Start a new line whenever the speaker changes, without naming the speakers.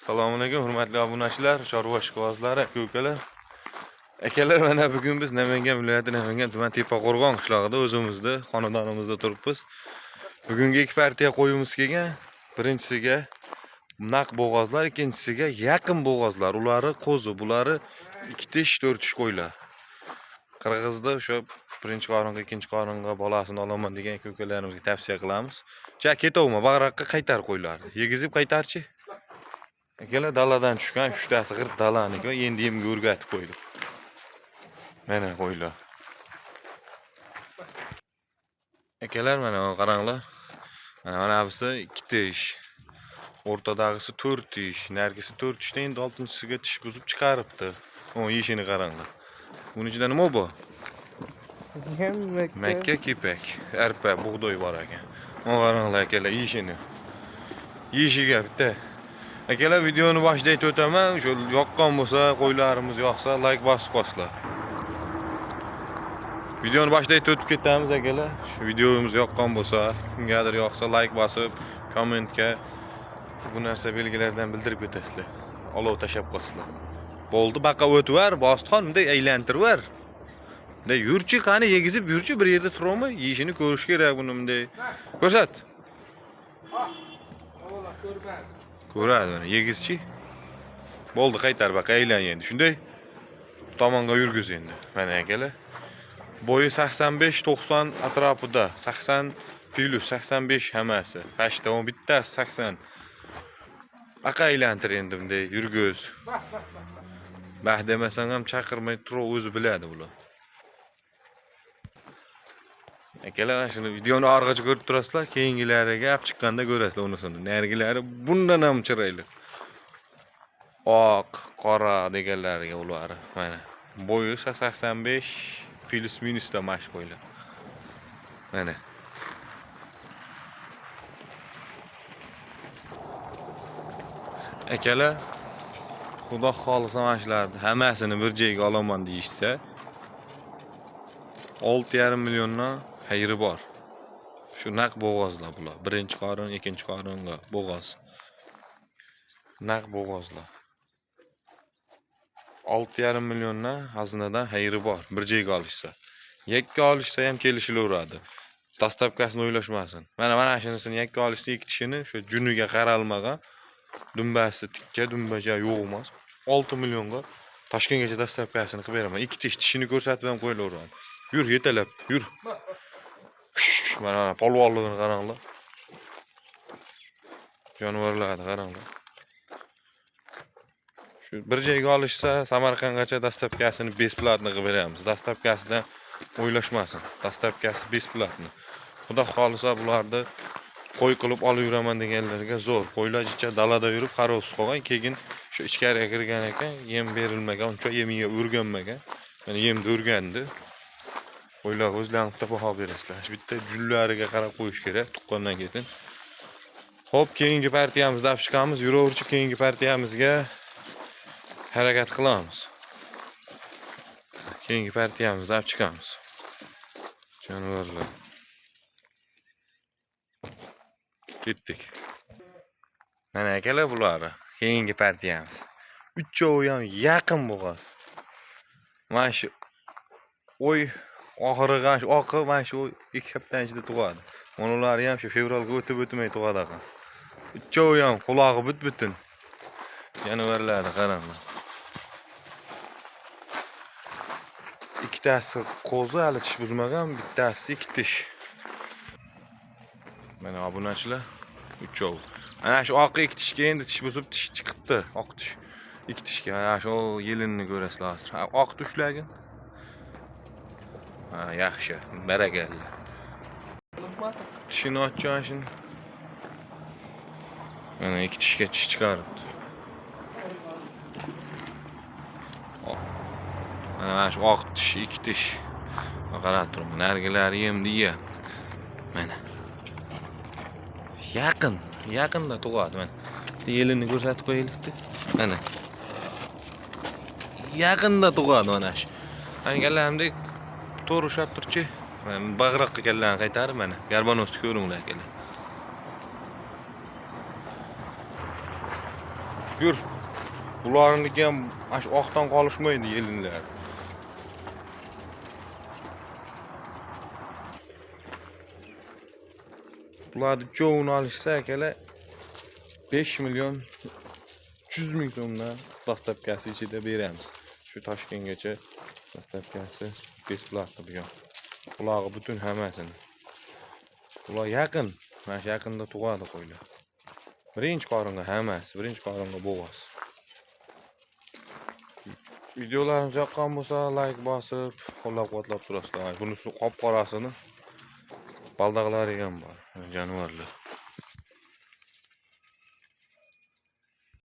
Assalomu alaykum hurmatli obunachilar, chorva ishqibozlari, aka-ukalar. Akalar, mana bugun biz Namangan viloyati Namangan tuman Tepaqo'rg'on qishlog'ida o'zimizda xonadonimizda turibmiz. Bugungi ikki partiya qo'yimiz kelgan. Birinchisiga naq bo'g'ozlar, ikkinchisiga yaqin bo'g'ozlar. Ulari qo'zi, bulari ikki tish, to'rt tish qo'ylar. Qirg'izda o'sha birinchi qoringa, ikkinchi qoringa bolasini olaman degan aka-ukalarimizga tavsiya qilamiz. Ja ketaverma, bag'raqqa qaytar qo'ylarni. Yegizib qaytarchi. Akalar daladan tushgan uchtasi g'irt dalaniki, endi yemga o'rgatib qo'ydik. Mana qo'ylar. Akalar mana qaranglar. Mana bunisi ikki tish. O'rtadagisi to'rt tish, nargisi to'rt tishda endi oltinchisiga tish buzib chiqaribdi. O yeyishini qaranglar. Buning ichida nima bor?
Makka.
Makka, kepak, arpa, bug'doy bor ekan. O qaranglar akalar yeyishini. Yeyishiga bitta. Akalar videoni boshida aytib o'taman, o'sha yoqqan bo'lsa, qo'ylarimiz yoqsa, like bosib qo'yasizlar. Videoni boshida aytib o'tib ketamiz akalar. Shu videomiz yoqqan bo'lsa, kimgadir yoqsa like bosib, kommentga bu narsa belgilaridan bildirib ketasizlar. Olov tashab qo'yasizlar. Bo'ldi, baqa o'tvar, bositxon bunday aylantirvar. Bunday yurchi, qani yegizib yurchi, bir yerda turolmay, yeyishini ko'rish kerak buni bunday. Ko'rsat.
Avvalo ko'rmadi.
Ko'radi mana yegizchi. Bo'ldi, qaytar baqa aylan endi. Shunday tomonga yurgiz endi. Mana akalar. Bo'yi 85-90 atrofida, 80 plus 85 hammasi. Pashta u bittasi 80. Baqa aylantir endi bunday yurgiz. Bah demasang ham chaqirmay turib o'zi biladi bular. Akalar mana shuni videoni oxirigacha ko'rib turasizlar, keyingilariga olib chiqqanda ko'rasizlar unisini. Nargilari bundan ham chiroyli. Oq, qora deganlariga ular mana. Bo'yi 85 plus minusda mana shu qo'ylar. Mana. Akalar, Xudo xohlasa mana shularni hammasini bir joyga olaman deyishsa, 6,5 milliondan xayri bor. Shu naq bo'g'ozlar bular. Birinchi qorin, ikkinchi qoringa bo'g'oz. Naq bo'g'ozlar. 6,5 milliondan xazinadan xayri bor bir joyga olishsa. Yakka olishsa ham kelishilaveradi. Dastavkasini o'ylashmasin. Mana shunisini yakka olishsa ikki tishini shu juniga qaralmagan, dumbasi tikka, dumbacha yo'q emas. 6 millionga Toshkentgacha dastavkasini qilib beraman. Ikki tish tishini ko'rsatib ham qo'yilaveradi. Yur, yetalab, yur. Mana polvonligini qaranglar. Jonivorlarni qaranglar. Shu bir joyga olishsa Samarqandgacha dastavkasini bесплатно qilib beramiz. Dastavkasidan o'ylashmasin. Dastavkasi bесплатно. Xudo xohlasa bularni qo'y qilib olib yuraman deganlarga zo'r. Qo'ylar jicha dalada yurib qarovsiz qolgan, keyin shu ichkariga kirgan ekan, yem berilmagan, uncha yemiga o'rganmagan. Mana yemni o'rgandi. Qo'ylar o'zlaring bitta baho berasizlar. Shu bitta jullariga qarab qo'yish kerak tuqqandan keyin. Xo'p, keyingi partiyamizni olib chiqamiz. Yuraverchi keyingi partiyamizga harakat qilamiz. Keyingi partiyamizni olib chiqamiz. Jonivorlar. Ketdik. Mana akalar bulari keyingi partiyamiz. Uchovi ham yaqin bo'g'oz. Mana shu o'y oxiriga shu oqi mana shu 2 haftaning ichida tug'adi. Mana ular ham shu fevralga o'tib o'tmay tug'adi axir. Uchovi ham qulog'i but-butun. Jonivorlarni qaranglar. Ikkitasi qo'zi hali tish buzmagan, bittasi ikki tish. Mana obunachilar uchov. Mana shu oqi ikki tishga endi tish buzib tish chiqibdi, oq tish. Ikki tishga mana shu yelinni ko'rasizlar hozir. Ha, oq tushlagin. Ha, yaxshi, barakalla. Tishini ochgan shuni. Mana ikki tishga tish chiqaribdi. Mana shu oq tish, ikki tish. Qarab turibman, nargilari yemdi yeyapti. Mana. Yaqin, yaqinda tug'adi mana. Bitta yelini ko'rsatib qo'yaylik-da. Mana. Yaqinda tug'adi mana shu. Mana kallamdek to'g'ri ushlab turchi. Mana bag'roqqa kallani qaytarib mana. Garbanosni ko'ringlar akalar. Shukur. Bularniki ham mana shu oqdan qolishmaydi yelinlar. Bularni uchovini olishsa akalar 5 million 300 ming so'mdan доставка si ichida beramiz. Shu Toshkentgacha доставка si бесплатно bugun. Qulog'i butun hammasini. Ular yaqin, mana shu yaqinda tug'adi qo'ylar. Birinchi qoringa hammasi, birinchi qoringa bo'g'oz. Videolarimiz yoqqan bo'lsa, like bosib, qo'llab-quvvatlab turasizlar. Bunisi qop-qorasini baldaqlari ham bor, jonivorlar.